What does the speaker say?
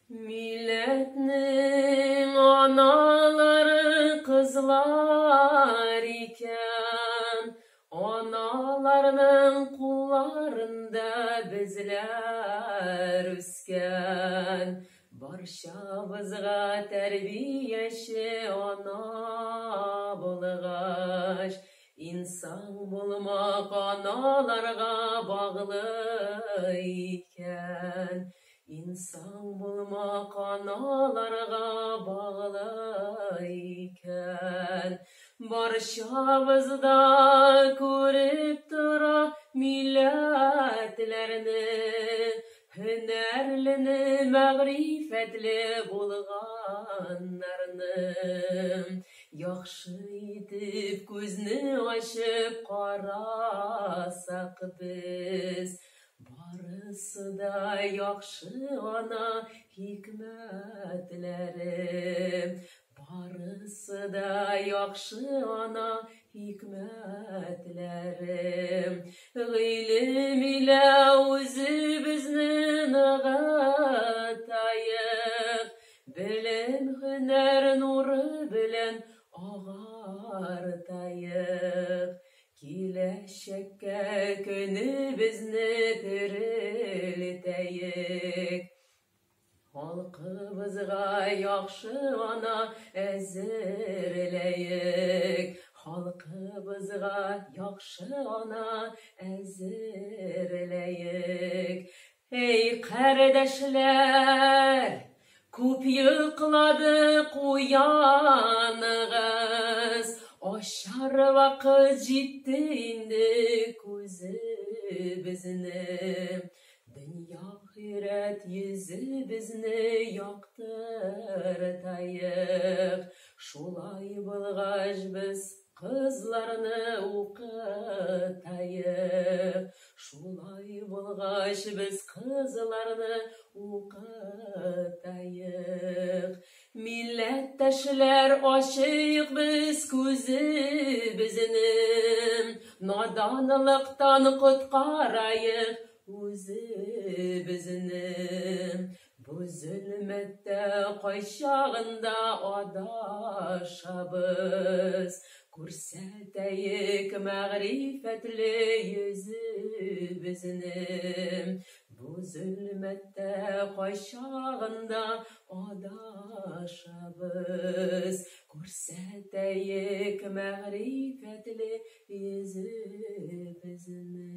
Милләтнең аналары кызлар икән, аналарның кулларында безләр үскән. Барчабызга тәрбияче ана булгач, инсан булмак аналарга баглы икән. Инсан булмак аналарга баглы икән. Барчабыз да күреп тора милләтләрне, һөнәрлене, мәгърифәтле булганнарны. Яхшы итеп күзне ачып карасак без, барысы да яхшы ана хикмәтләре. Барысы да яхшы ана хикмәтләре. Гыйлем илә үзебезне ныгытаек, белем һөнәр нуры белән агартаек. Киләчәккә көнебезне терелтәек. Халкыбызга яхшы ана әзерләек. Халкыбызга яхшы ана әзерләек. Эй, кардәшләр, күп йокладык, уяныгыз. Ашар вакыт җитте инде күзебезне. Дөнья ахирәт йөзебезне яктыртаек. Шулай булгач без кызларны укытаек. Шулай булгач без кызларны укытаек. Милләттәшләр, ачыйк без күзебезне, наданлыктан коткараек үзебезне. Бу зөлмәттә кайчагында адашабыз, күрсәтәек мәгърифәтле йөзебезне. Бу зөлмәттә кайчагында адашабыз, күрсәтәек мәгърифәтле йөзебезне.